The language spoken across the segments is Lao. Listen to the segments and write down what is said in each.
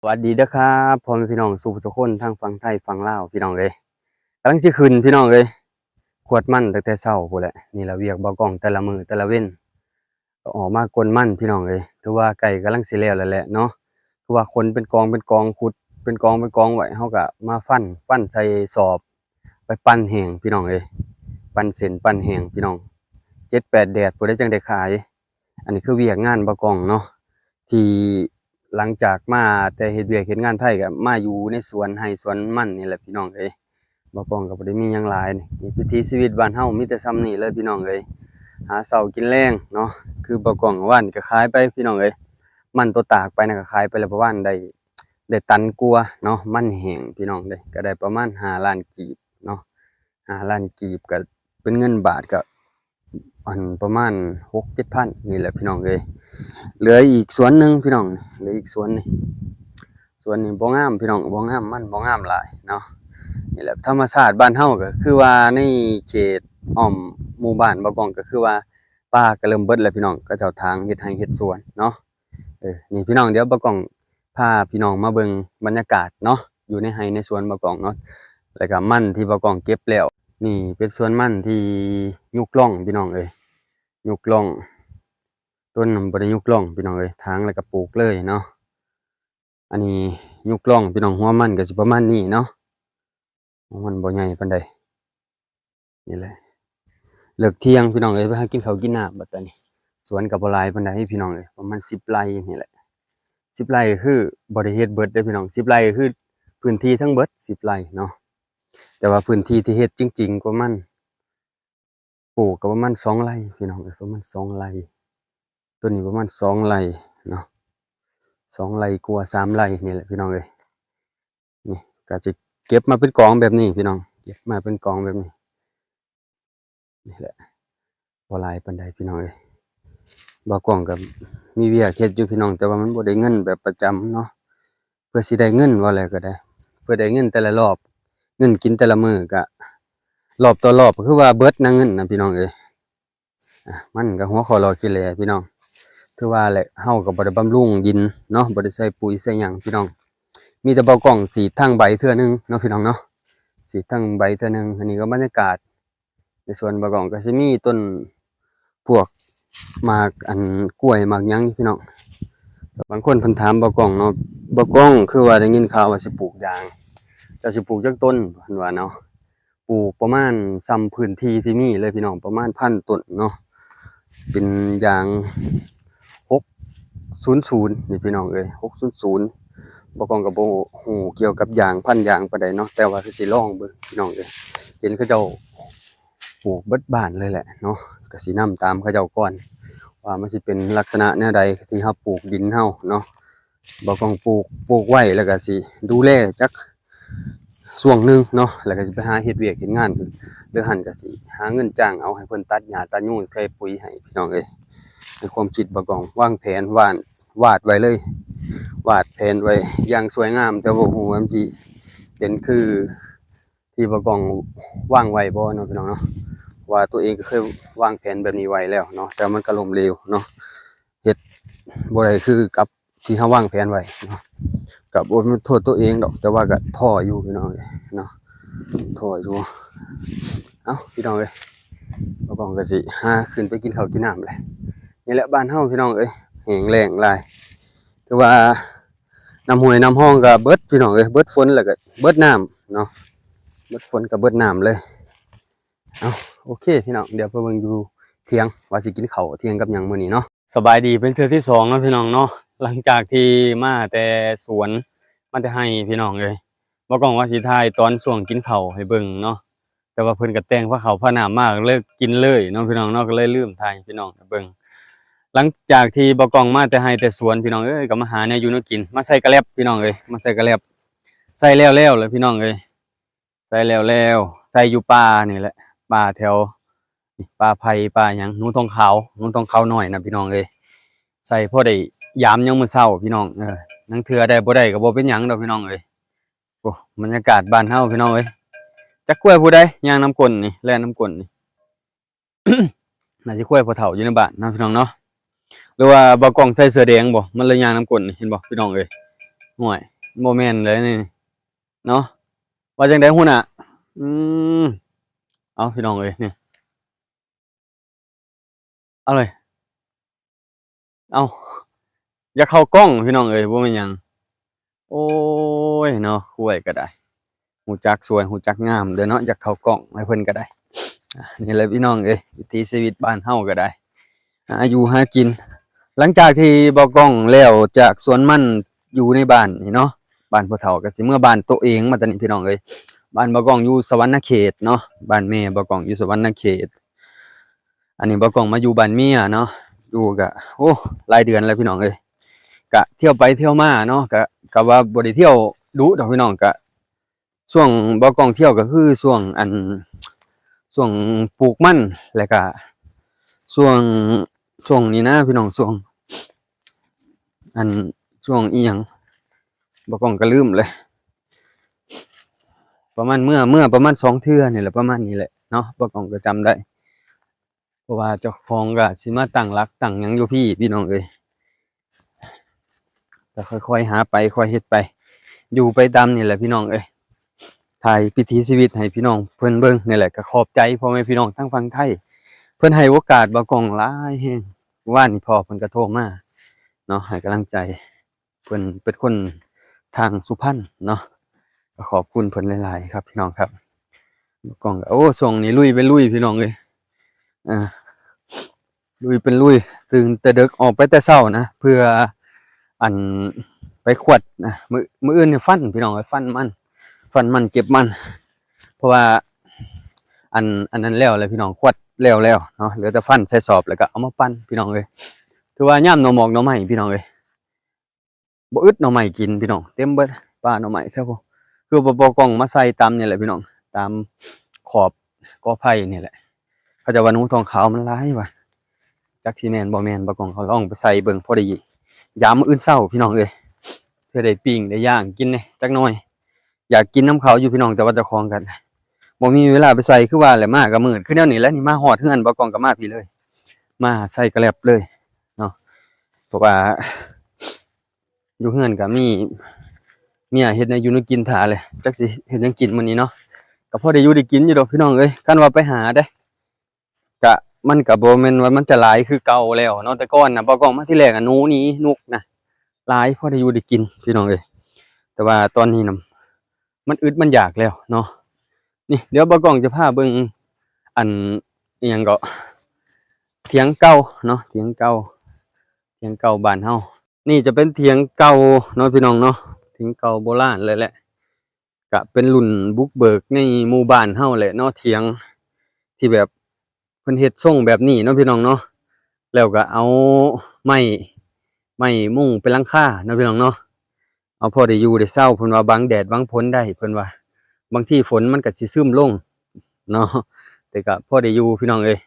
ສະຫວັດດີເດີຄັບ ພໍ່ແມ່ພີ່ນ້ອງສູ່ທຸກຄົນ ທັງຝັ່ງໄທຝັ່ງລາວ ພີ່ນ້ອງເອີຍ. ກຳລັງຊິຂຶ້ນ ພີ່ນ້ອງເອີຍ ຂວດມັນຕັ້ງແຕ່ເຊົ້າພຸ້ນແຫຼະ. ນີ້ລະວຽກບ່າວກ້ອງແຕ່ລະມື້ແຕ່ລະເວັນ ກໍອອກມາກົນມັນ ພີ່ນ້ອງເອີຍ. ຖືວ່າໃກ້ກຳລັງຊິແລ້ວແລ້ວແຫຼະເນາະ. ຄືວ່າຂົນເປັນກອງເປັນກອງ ຂຸດເປັນກອງເປັນກອງໄວ້ ເຮົາກໍມາຟັນ ຟັນໃສ່ສອບ ໄປປັ່ນແຫ້ງ ພີ່ນ້ອງເອີຍ. ປັ່ນເສັ້ນປັ່ນແຫ້ງ ພີ່ນ້ອງ ເຈັດແປດແດດພຸ້ນໃດ ຈັ່ງໄດ້ຂາຍ. ອັນນີ້ຄືວຽກງານບ່າວກ້ອງເນາະ ທີ່ຫຼັງຈາກມາແຕ່ເຮັດວຽກເຮັດງານໄທ ກໍມາຢູ່ໃນສວນໄຮ່ສວນມັນນີ້ແຫຼະ ພີ່ນ້ອງເອີຍ. ບ່າວກ້ອງກໍບໍ່ໄດ້ມີຫຍັງຫຼາຍ ນີ້ວິຖີຊີວິດບ້ານເຮົາມີແຕ່ຊ່ຳນີ້ເລີຍ ພີ່ນ້ອງເອີຍ. ຫາເຊົ້າກິນແລງເນາະ. ຄືບ່າວກ້ອງວານກໍຂາຍໄປ ພີ່ນ້ອງເອີຍ. ມັນໂຕຕາກໄປນະ ກໍຂາຍໄປແລ້ວ ປະມານໄດ້ ໄດ້ຕັນກວ່າເນາະ. ມັນແຫ້ງ ພີ່ນ້ອງເອີຍ ກໍໄດ້ປະມານຫ້າລ້ານກີບເນາະ. ຫ້າລ້ານກີບ ກໍເປັນເງິນບາດກໍ ອັນປະມານຫົກເຈັດພັນນີ້ແຫຼະ ພີ່ນ້ອງເອີຍ. ເຫຼືອອີກສວນໜຶ່ງ ພີ່ນ້ອງ ເຫຼືອອີກສວນໜຶ່ງ. ສວນນີ້ບໍ່ງາມ ພີ່ນ້ອງ ບໍ່ງາມ ມັນບໍ່ງາມຫຼາຍເນາະ. ນີ້ແຫຼະ ທຳມະຊາດບ້ານເຮົາ ກໍຄືວ່າໃນເຂດອ້ອມໝູ່ບ້ານບ່າວກ້ອງ ກໍຄືວ່າປ່າກໍເລີ່ມເບິດແລ້ວ ພີ່ນ້ອງ ເຂົາເຈົ້າຖາງເຮັດໄຮ່ເຮັດສວນເນາະ. ເອີ ນີ້ພີ່ນ້ອງ ດຽວບ່າວກ້ອງພາພີ່ນ້ອງມາເບິ່ງບັນຍາກາດເນາະ ຢູ່ໃນໄຮ່ໃນສວນບ່າວກ້ອງເນາະ. ແລ້ວກໍມັນທີ່ບ່າວກ້ອງເກັບແລ້ວ ນີ້ເປັນສວນມັນທີ່ຍຸກລ່ອງ ພີ່ນ້ອງເອີຍ ຍຸກລ່ອງ. ຕົ້ນມັນບໍ່ໄດ້ຍຸກລ່ອງ ພີ່ນ້ອງເອີຍ ຖາງແລ້ວກໍປູກເລີຍເນາະ. ອັນນີ້ຍຸກລ່ອງ ພີ່ນ້ອງ. ຫົວມັນກໍຊິປະມານນີ້ເນາະ ຫົວມັນບໍ່ໃຫຍ່ປານໃດ. ນີ້ແຫຼະ ເລິກທ່ຽງ ພີ່ນ້ອງເອີຍ ໄປຫາກິນເຂົ້າກິນນ້ຳບັດຕານີ້. ສວນກໍບໍ່ຫຼາຍປານໃດ ພີ່ນ້ອງເອີຍ ປະມານສິບໄຮ່ນີ້ແຫຼະ. ສິບໄຮ່ຄືບໍ່ໄດ້ເຮັດເບິດເດ້ ພີ່ນ້ອງ. ສິບໄຮ່ຄືພື້ນທີ່ທັງເບິດສິບໄຮ່ເນາະ ແຕ່ວ່າພື້ນທີ່ທີ່ເຮັດຈິງໆ ປະມານ ປູກກໍປະມານສອງໄຮ່ ພີ່ນ້ອງເອີຍ ປະມານສອງໄຮ່. ໂຕນີ້ປະມານສອງໄຮ່ເນາະ ສອງໄຮ່ກວ່າ ສາມໄຮ່ນີ້ແຫຼະ ພີ່ນ້ອງເອີຍ. ນີ້ກໍຈະເກັບມາເປັນກອງແບບນີ້ ພີ່ນ້ອງ ເກັບມາເປັນກອງແບບນີ້. ນີ້ແຫຼະ ບໍ່ຫຼາຍປານໃດ ພີ່ນ້ອງເອີຍ. ບ່າວກ້ອງກໍມີວຽກເຮັດຢູ່ ພີ່ນ້ອງ ແຕ່ວ່າມັນບໍ່ໄດ້ເງິນແບບປະຈຳເນາະ. ເພື່ອຊິໄດ້ເງິນ ເວົ້າແລ້ວກໍໄດ້ ເພື່ອໄດ້ເງິນແຕ່ລະລອບ ເງິນກິນແຕ່ລະມື້ ກະລອບຕໍ່ລອບ ກໍຄືວ່າເບິດນະເງິນນະ ພີ່ນ້ອງເອີຍ. ອາ ມັນກໍຫົວຂໍ້ຫຼໍ່ຂີ້ແຫຼ ພີ່ນ້ອງ. ຄືວ່າແຫຼະ ເຮົາກໍບໍ່ໄດ້ບຳລຸງດິນເນາະ ບໍ່ໄດ້ໃສ່ປຸຍໃສ່ຫຍັງ ພີ່ນ້ອງ. ມີແຕ່ບ່າວກ້ອງສີດທາງໃບເທື່ອໜຶ່ງເນາະ ພີ່ນ້ອງເນາະ ສີດທາງໃບເທື່ອໜຶ່ງ. ອັນນີ້ກໍບັນຍາກາດ ໃນສວນບ່າວກ້ອງກໍຊິມີຕົ້ນພວກໝາກອັນກ້ວຍໝາກຫຍັງ ພີ່ນ້ອງ. ບາງຄົນເພິ່ນຖາມບ່າວກ້ອງເນາະ ບ່າວກ້ອງ ຄືວ່າໄດ້ຍິນຂ່າວວ່າຊິປູກຢາງ ເຈົ້າຊິປູກຈັກຕົ້ນ ເພິ່ນວ່າເນາະ. ປູກປະມານຊ່ຳພື້ນທີ່ທີ່ມີເລີຍ ພີ່ນ້ອງ ປະມານພັນຕົ້ນເນາະ. ເປັນຢາງຫົກສູນສູນນີ້ ພີ່ນ້ອງເອີຍ ຫົກສູນສູນ. ບ່າວກ້ອງກໍບໍ່ຮູ້ກ່ຽວກັບຢາງ ພັນຢາງປານໃດເນາະ ແຕ່ວ່າກໍຊິລອງເບິ່ງ ພີ່ນ້ອງເອີຍ. ເຫັນເຂົາເຈົ້າປູກເບິດບ້ານເລີຍແຫຼະເນາະ ກໍຊິນຳຕາມເຂົາເຈົ້າກ່ອນ ວ່າມັນຊິເປັນລັກສະນະແນວໃດທີ່ເຮົາປູກດິນເຮົາເນາະ. ບ່າວກ້ອງປູກ ປູກໄວ້ ແລ້ວກໍຊິດູແລຈັກຊ່ວງໜຶ່ງເນາະ ແລ້ວກໍຊິໄປຫາເຮັດວຽກເຮັດງານ ຫຼືຫັ້ນກໍຊິຫາເງິນຈ້າງເອົາໃຫ້ເພິ່ນຕັດຫຍ້າຕັດຍຸງ ໃສ່ປຸຍໃຫ້ ພີ່ນ້ອງເອີຍ. ໃນຄວາມຄິດບ່າວກ້ອງວາງແຜນ ວາດ ວາດໄວ້ເລີຍ ວາດແຜນໄວ້ຢ່າງສວຍງາມ ແຕ່ບໍ່ຮູ້ວ່າມັນຊິເປັນຄືທີ່ບ່າວກ້ອງວາງໄວ້ບໍ່ເນາະ ພີ່ນ້ອງເນາະ. ວ່າຕົວເອງກໍເຄີຍວາງແຜນແບບນີ້ໄວ້ແລ້ວເນາະ ແຕ່ມັນກໍລົ້ມເຫຼວເນາະ ເຮັດບໍ່ໄດ້ຄືກັບ ທີ່ເຮົາວາງແຜນໄວ້ເນາະ. ກໍບໍ່ແມ່ນໂທດຕົວເອງດອກ ແຕ່ວ່າກໍທໍ້ຢູ່ ພີ່ນ້ອງເອີຍເນາະ ທໍ້ຢູ່. ເອົ້າ ພີ່ນ້ອງເອີຍ ບ່າວກ້ອງກໍຊິຫາຂຶ້ນໄປກິນເຂົ້າກິນນ້ຳແຫຼະ. ນີ້ແຫຼະບ້ານເຮົາ ພີ່ນ້ອງເອີຍ ແຫ້ງແລ້ງຫຼາຍ ຄືວ່ານ້ຳຫ້ວຍນ້ຳຮ່ອງກໍເບິດ ພີ່ນ້ອງເອີຍ ເບິດຝົນແລ້ວກໍເບິດນ້ຳເນາະ ເບິດຝົນກໍເບິດນ້ຳເລີຍ. ເອົ້າ ໂອເຄ ພີ່ນ້ອງ ດຽວໄປເບິ່ງຢູ່ຖຽງ ວ່າຊິກິນເຂົ້າທ່ຽງກັບຫຍັງມື້ນີ້ເນາະ. ສະບາຍດີເປັນເທື່ອທີສອງເນາະ ພີ່ນ້ອງເນາະ. ຫຼັງຈາກທີ່ມາແຕ່ສວນ ມາແຕ່ໄຮ່ ພີ່ນ້ອງເອີຍ ບ່າວກ້ອງວ່າຊິຖ່າຍຕອນຊ່ວງກິນເຂົ້າໃຫ້ເບິ່ງເນາະ ແຕ່ວ່າເພິ່ນກໍແຕ່ງພາເຂົ້າພານ້ຳມາ ເລີຍກິນເລີຍເນາະ ພີ່ນ້ອງເນາະ ກໍເລີຍລືມຖ່າຍໃຫ້ພີ່ນ້ອງໄດ້ເບິ່ງ. ຫຼັງຈາກທີ່ບ່າວກ້ອງມາແຕ່ໄຮ່ແຕ່ສວນ ພີ່ນ້ອງເອີຍ ກໍມາຫາແນວຢູ່ແນວກິນ ມາໃສ່ກະແລັບ ພີ່ນ້ອງເອີຍ ມາໃສ່ກະແລັບ ໃສ່ແລ້ວໆ ແລ້ວ ພີ່ນ້ອງເອີຍ. ໃສ່ແລ້ວໆ ໃສ່ຢູ່ປ່ານີ້ແຫຼະ ປ່າແຖວ ນີ້ ປ່າໄຜ່ ປ່າຫຍັງ ໜູທອງຂາວ ໜູທອງຂາວນ້ອຍນະ ພີ່ນ້ອງເອີຍ. ໃສ່ພໍໄດ້ຢາມຍາມມື້ເຊົ້າ ພີ່ນ້ອງ ເອີ ລາງເທື່ອໄດ້ບໍ່ໄດ້ກໍບໍ່ເປັນຫຍັງດອກ ພີ່ນ້ອງເອີຍ. ໂອ້ ບັນຍາກາດບ້ານເຮົາ ພີ່ນ້ອງເອີຍ. ຈັກຄວາຍຜູ້ໃດຍ່າງນຳກົ້ນນີ້ ແລ່ນນຳກົ້ນນີ້ ໜ້າຊິຄວາຍພໍ່ເຖົ້າຢູ່ໃນບ້ານເນາະ ພີ່ນ້ອງເນາະ ຫຼືວ່າບ່າວກ້ອງໃສ່ເສື້ອແດງບໍ່ ມັນເລີຍຍ່າງນຳກົ້ນນີ້ ເຫັນບໍ່ ພີ່ນ້ອງເອີຍ. ຫ້ວຍ ບໍ່ແມ່ນເລີຍນີ້ເນາະ. ວ່າຈັ່ງໃດຫົວໜ້າ? ອືມ ເອົາ ພີ່ນ້ອງເອີຍ ນີ້ ເອົາເລີຍ ເອົາ ຢາກເຂົ້າກ້ອງ ພີ່ນ້ອງເອີຍ ບໍ່ແມ່ນຫຍັງ. ໂອ້ຍເນາະ ຄວາຍກໍໄດ້ ຮູ້ຈັກສວຍ ຮູ້ຈັກງາມເດີເນາະ ຢາກເຂົ້າກ້ອງໃຫ້ເພິ່ນກໍໄດ້. ອາ ນີ້ແຫຼະ ພີ່ນ້ອງເອີຍ ວິຖີຊີວິດບ້ານເຮົາກໍໄດ້ ຫາຢູ່ຫາກິນ. ຫຼັງຈາກທີ່ບ່າວກ້ອງແລ້ວຈາກສວນມັນຢູ່ໃນບ້ານນີ້ເນາະ, ບ້ານພໍ່ເຖົ້າ ກໍຊິເມືອບ້ານໂຕເອງມາຕອນນີ້ ພີ່ນ້ອງເອີຍ. ບ້ານບ່າວກ້ອງຢູ່ສະຫວັນນະເຂດເນາະ, ບ້ານແມ່ບ່າວກ້ອງຢູ່ສະຫວັນນະເຂດ. ອັນນີ້ບ່າວກ້ອງມາຢູ່ບ້ານເມຍເນາະ, ຢູ່ກະ ໂອ້ ຫຼາຍເດືອນແລ້ວ ພີ່ນ້ອງເອີຍ. ກະທ່ຽວໄປທ່ຽວມາເນາະ, ກະ ກະວ່າບໍ່ໄດ້ທ່ຽວດຸດອກ ພີ່ນ້ອງ. ກະຊ່ວງບ່າວກ້ອງທ່ຽວ ກະຄືຊ່ວງ ອັນ ຊ່ວງປູກມັນ ແລ້ວກະຊ່ວງ ຊ່ວງນີ້ນະ ພີ່ນ້ອງ, ຊ່ວງ ອັນ ຊ່ວງອີ່ຫຍັງ ບ່າວກ້ອງກະລືມເລີຍ. ປະມານ ເມື່ອ ເມື່ອປະມານສອງເທື່ອນີ້ແຫຼະ ປະມານນີ້ແຫຼະເນາະ, ບ່າວກ້ອງກະຈຳໄດ້. ເພາະວ່າເຈົ້າຂອງກະຊິມາຕັ້ງຫຼັກຕັ້ງຫຍັງຢູ່ພີ້ ພີ່ນ້ອງເອີຍ. ກະຄ່ອຍໆຫາໄປ ຄ່ອຍເຮັດໄປ ຢູ່ໄປຕາມນີ້ແຫຼະ ພີ່ນ້ອງເອີຍ. ຖ່າຍວິຖີຊີວິດໃຫ້ພີ່ນ້ອງເພິ່ນເບິ່ງນີ້ແຫຼະ. ກະຂອບໃຈພໍ່ແມ່ພີ່ນ້ອງທາງຝັ່ງໄທ ເພິ່ນໃຫ້ໂອກາດບ່າວກ້ອງຫຼາຍແຮງ. ວານນີ້ພໍ່ເພິ່ນກະໂທມາເນາະ ໃຫ້ກຳລັງໃຈ. ເພິ່ນເປັນຄົນທາງສຸພັນເນາະ, ກໍຂອບຄຸນເພິ່ນຫຼາຍໆ ຄັບ ພີ່ນ້ອງຄັບ. ກ້ອງ ໂອ້ ຊ່ວງນີ້ລຸຍເປັນລຸຍ ພີ່ນ້ອງເອີຍ, ອ່າ ລຸຍເປັນລຸຍ. ຕື່ນແຕ່ເດິກ ອອກໄປແຕ່ເຊົ້ານະ ເພື່ອ ອັນ ໄປຂວັດນະ. ມື້ ມື້ອື່ນນີ້ຟັນ ພີ່ນ້ອງເອີຍ, ຟັນມັນ ຟັນມັນ ເກັບມັນ ເພາະວ່າ ອັນ ອັນນັ້ນແລ້ວແຫຼະ ພີ່ນ້ອງ, ຂວັດແລ້ວແລ້ວເນາະ, ເຫຼືອແຕ່ຟັນໃສ່ສອບ ແລ້ວກໍເອົາມາປັ່ນ ພີ່ນ້ອງເອີຍ. ຖືວ່າຍາມໜໍ່ໝອກໜໍ່ໄມ້ ພີ່ນ້ອງເອີຍ. ບໍ່ອຶດໜໍ່ໄມ້ກິນພີ່ນ້ອງ, ເຕັມເບິດປ່າໜໍ່ໄມ້ແຖວພຸ້ນ. ຄືວ່າບ່າວກ້ອງມາໃສ່ຕາມນີ້ແຫຼະພີ່ນ້ອງ, ຕາມຂອບກໍໄຜ່ນີ້ແຫຼະ. ເຂົາເຈົ້າວ່າໜູທອງຂາວມັນຫຼາຍວ່າ, ຈັກຊິແມ່ນບໍ່ແມ່ນ. ບ່າວກ້ອງກໍລອງໄປໃສ່ເບິ່ງ ພໍໄດ້ຢາມມື້ອື່ນເຊົ້າພີ່ນ້ອງເອີຍ, ເພື່ອໄດ້ປີ້ງໄດ້ຍ່າງກິນແດ່ຈັກໜ່ອຍ. ຢາກກິນນຳເຂົາຢູ່ພີ່ນ້ອງ, ແຕ່ວ່າເຈົ້າຂອງກໍບໍ່ມີເວລາໄປໃສ່. ຄືວ່າແຫຼະ ມາກໍມືດ ຄືແນວນີ້ແຫຼະ. ນີ້ມາຮອດເຮືອນ ບ່າວກ້ອງກໍມາພີ້ເລີຍ, ມາໃສ່ກະແລັບເລີຍເນາະ, ເພາະວ່າ ຢູ່ເຮືອນກໍມີເມຍເຮັດແນວຢູ່ແນວກິນຖ້າແຫຼະ, ຈັກຊິເຮັດຫຍັງກິນມື້ນີ້ເນາະ. ກໍພໍໄດ້ຢູ່ໄດ້ກິນຢູ່ດອກພີ່ນ້ອງເອີຍ, ຄັນວ່າໄປຫາເດ້ ກະ ມັນກະບໍ່ແມ່ນວ່າມັນຈະຫຼາຍຄືເກົ່າແລ້ວເນາະ. ແຕ່ກ່ອນນະ ບ່າວກ້ອງມາທີແລກນະ ໜູນີ້ ນົກນະ ຫຼາຍ ພໍໄດ້ຢູ່ໄດ້ກິນພີ່ນ້ອງເອີຍ. ແຕ່ວ່າຕອນນີ້ນະ ມັນອຶດມັນຢາກແລ້ວເນາະ. ນີ້ ດຽວບ່າວກ້ອງຈະພາເບິ່ງ ອັນ ອີ່ຫຍັງເກາະ ຖຽງເກົ່າເນາະ, ຖຽງເກົ່າ ຖຽງເກົ່າບ້ານເຮົາ. ນີ້ຈະເປັນຖຽງເກົ່າເນາະ ພີ່ນ້ອງເນາະ, ຖຽງເກົ່າໂບລານເລີຍແຫຼະ. ກະເປັນລຸ້ນບຸກເບີກໃນໝູ່ບ້ານເຮົາແຫຼະເນາະ, ຖຽງທີ່ແບບເພິ່ນເຮັດຊົງແບບນີ້ເນາະ ພີ່ນ້ອງເນາະ. ແລ້ວກະເອົາໄມ້ ໄມ້ມຸງເປັນຫຼັງຄາເນາະ ພີ່ນ້ອງເນາະ, ເອົາພໍໄດ້ຢູ່ໄດ້ເຊົາ. ເພິ່ນວ່າບັງແດດບັງຝົນໄດ້ ເພິ່ນວ່າ, ບາງທີຝົນມັນກະຊິຊຶມລົງເນາະ, ແຕ່ກະພໍໄດ້ຢູ່ ພີ່ນ້ອງເອີຍ.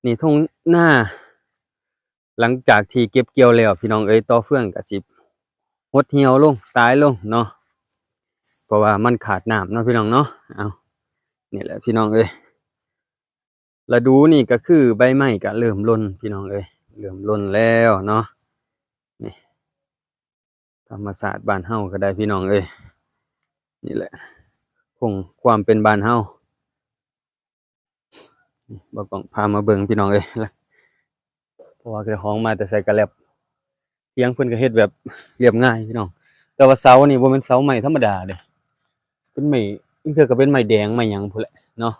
ນີ້ທົ່ງນາ ຫຼັງຈາກທີ່ເກັບກ່ຽວແລ້ວ ພີ່ນ້ອງເອີຍ, ຕໍ່ເຟືອງກໍຊິຫົດຫ່ຽວລົງ ຕາຍລົງເນາະ, ເພາະວ່າມັນຂາດນ້ຳເນາະ ພີ່ນ້ອງເນາະ. ເອົາ ນີ້ແຫຼະ ພີ່ນ້ອງເອີຍ, ລະດູນີ້ກໍຄືໃບໄມ້ກໍເລີ່ມຫຼົ່ນ ພີ່ນ້ອງເອີຍ, ເລີ່ມຫຼົ່ນແລ້ວເນາະ. ນີ້ ທຳມະຊາດບ້ານເຮົາກໍໄດ້ ພີ່ນ້ອງເອີຍ. ນີ້ແຫຼະ ຄົງຄວາມເປັນບ້ານເຮົາ. ນີ້ ບ່າວກ້ອງພາມາເບິ່ງ ພີ່ນ້ອງເອີຍ, ເພາະວ່າເຈົ້າຂອງມາແຕ່ໃສກະແລັບ. ຖຽງເພິ່ນກໍເຮັດແບບລຽບງ່າຍ ພີ່ນ້ອງ, ແຕ່ວ່າເສົານີ້ບໍ່ແມ່ນເສົາໄມ້ທຳມະດາເດ້, ເປັນໄມ້ ລາງເທື່ອກໍເປັນໄມ້ແດງໄມ້ຫຍັງພຸ້ນແຫຼະເນາະ,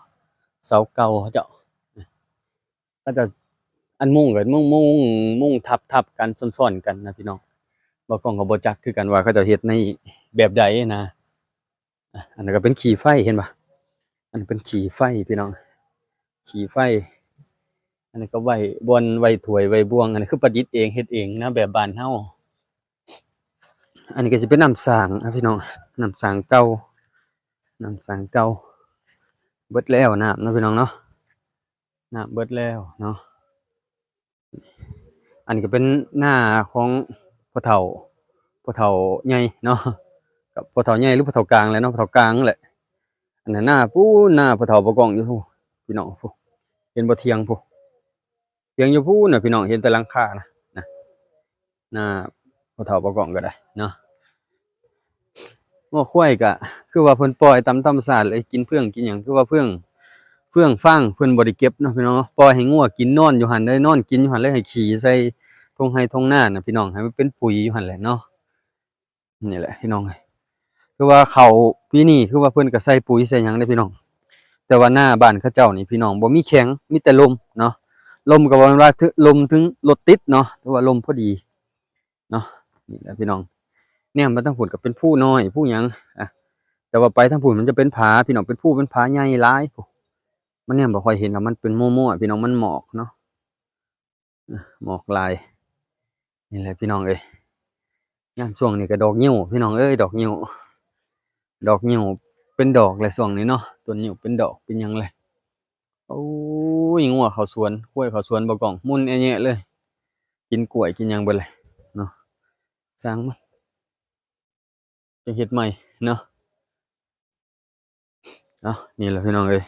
ເສົາເກົ່າເຂົາເຈົ້າ. ເຂົາເຈົ້າ ອັນມຸງກໍມຸງ ມຸງ ມຸງທັບໆກັນ ຊ້ອນໆກັນນະ ພີ່ນ້ອງ. ບ່າວກ້ອງກໍບໍ່ຈັກຄືກັນວ່າເຂົາເຈົ້າເຮັດໃນແບບໃດນະ. ອາ ອັນນັ້ນກໍເປັນຂີ້ໄຟ ເຫັນບໍ່? ອັນນັ້ນເປັນຂີ້ໄຟ ພີ່ນ້ອງ, ຂີ້ໄຟ. ອັນນີ້ກໍໄວ້ບ່ອນໄວ້ຖ້ວຍໄວ້ບ່ວງ, ອັນນີ້ຄືປະດິດເອງເຮັດເອງນະ ແບບບ້ານເຮົາ. ອັນນີ້ກໍຊິເປັນນ້ຳສ້າງນະ ພີ່ນ້ອງ, ນ້ຳສ້າງເກົ່າ ນ້ຳສ້າງເກົ່າ. ເບິດແລ້ວນ້ຳເນາະ ພີ່ນ້ອງເນາະ. ນ້ຳເບິດແລ້ວເນາະ. ອັນນີ້ກໍເປັນນາຂອງພໍ່ເຖົ້າ ພໍ່ເຖົ້າໃຫຍ່ເນາະ, ກັບພໍ່ເຖົ້າໃຫຍ່ ຫຼື ພໍ່ເຖົ້າກາງແຫຼະເນາະ, ພໍ່ເຖົ້າກາງແຫຼະ. ອັນນັ້ນນາພຸ້ນ ນາພໍ່ເຖົ້າບ່າວກ້ອງຢູ່ພຸ້ນ ພີ່ນ້ອງ, ເຫັນບໍ່? ຖຽງພຸ້ນ ຖຽງຢູ່ພຸ້ນນະ ພີ່ນ້ອງ, ເຫັນແຕ່ຫຼັງຄານະ ນະ ນາພໍ່ເຖົ້າບ່າວກ້ອງກໍໄດ້ເນາະ. ງົວຄວາຍກະຄືວ່າເພິ່ນປ່ອຍຕາມທຳມະຊາດເລີຍ ກິນເຟືອງກິນຫຍັງ ຄືວ່າເຟືອງ ເຟືອງຟາງເພິ່ນບໍ່ໄດ້ເກັບເນາະພີ່ນ້ອງເນາະ ປ່ອຍໃຫ້ງົວກິນ ນອນຢູ່ຫັ້ນເລີຍ ນອນກິນຢູ່ຫັ້ນເລີຍ ໃຫ້ຂີ້ໃສ່ທົ່ງໄຮ່ທົ່ງນານະພີ່ນ້ອງ ໃຫ້ມັນເປັນປຸ໋ຍຢູ່ຫັ້ນແຫຼະເນາະ. ນີ້ແຫຼະພີ່ນ້ອງເອີຍ ຄືວ່າເຂົ້າປີນີ້ຄືວ່າເພິ່ນກໍໃສ່ປຸ໋ຍໃສ່ຫຍັງເດ້ພີ່ນ້ອງ ແຕ່ວ່າໜ້າບ້ານເຂົາເຈົ້ານີ້ພີ່ນ້ອງ ບໍ່ມີແຂງ ມີແຕ່ລົມເນາະ ລົມກໍບໍ່ແມ່ນວ່າ ລົມເຖິງລົດຕິດເນາະ ແຕ່ວ່າລົມພໍດີເນາະ. ນີ້ແຫຼະພີ່ນ້ອງ ແນມມາທາງພຸ້ນກໍເປັນພູນ້ອຍພູຫຍັງ ອາ ແຕ່ວ່າໄປທາງພຸ້ນມັນຈະເປັນຜາພີ່ນ້ອງ ເປັນພູເປັນຜາໃຫຍ່ຫຼາຍ ມາແນມບໍ່ຄ່ອຍເຫັນດອກ ມັນເປັນມົວໆ ພີ່ນ້ອງ ມັນໝອກເນາະ ໝອກຫຼາຍ. ນີ້ແຫຼະພີ່ນ້ອງເອີຍ ຍາມຊ່ວງນີ້ກໍດອກງິ້ວພີ່ນ້ອງເອີຍ ດອກງິ້ວ ດອກງິ້ວເປັນດອກແຫຼະຊ່ວງນີ້ເນາະ ຕົ້ນງິ້ວເປັນດອກເປັນຫຍັງແຫຼະ. ໂອ້ຍ ງົວເຂົ້າສວນ ຄວາຍເຂົ້າສວນ ບໍ່ກ້ອງ ໝຸ່ນແອະແຍະເລີຍ ກິນກ້ວຍກິນຫຍັງເບິດເລີຍເນາະ ຊ່າງມັນ ຈັ່ງເຮັດໃໝ່ເນາະ. ເອົາ ນີ້ແຫຼະພີ່ນ້ອງເອີຍ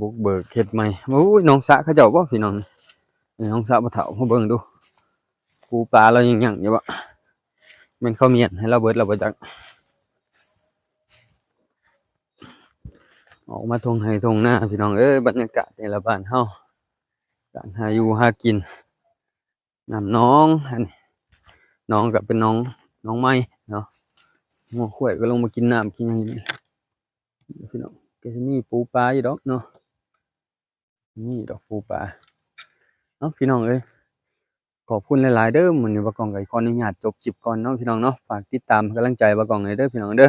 ບຸກເບີກເຮັດໃໝ່. ໂອ້ຍ ໜອງສະເຂົາເຈົ້າບໍ່ພີ່ນ້ອງ ນີ້ໜອງສະພໍ່ເຖົ້າ ມາເບິ່ງດູ ປູປາລາວຍັງຍັງຢູ່ບໍ່ ແມ່ນເຂົາມ້ຽນໃຫ້ລາວເບິດແລ້ວບໍ່ຈັກ. ອອກມາທົ່ງໄຮ່ທົ່ງນາພີ່ນ້ອງເອີຍ ບັນຍາກາດນີ້ລະບ້ານເຮົາ ການຫາຢູ່ຫາກິນ. ນ້ຳໜອງ ອັນນີ້ໜອງກໍເປັນໜອງ ໜອງໃໝ່ເນາະ ງົວຄວາຍກໍລົງມາກິນນ້ຳກິນຫຍັງຢູ່ນີ້ພີ່ນ້ອງ ກໍຊິມີປູປາຢູ່ດອກເນາະ ມີດອກປູປາ. ເອົາ ພີ່ນ້ອງເອີຍ ຂອບຄຸນຫຼາຍໆເດີ ມື້ນີ້ບ່າວກ້ອງກໍຂໍອະນຸຍາດຈົບຄລິບກ່ອນເນາະ ພີ່ນ້ອງເນາະ ຝາກຕິດຕາມໃຫ້ກຳລັງໃຈບ່າວກ້ອງແດ່ເດີ ພີ່ນ້ອງເດີ.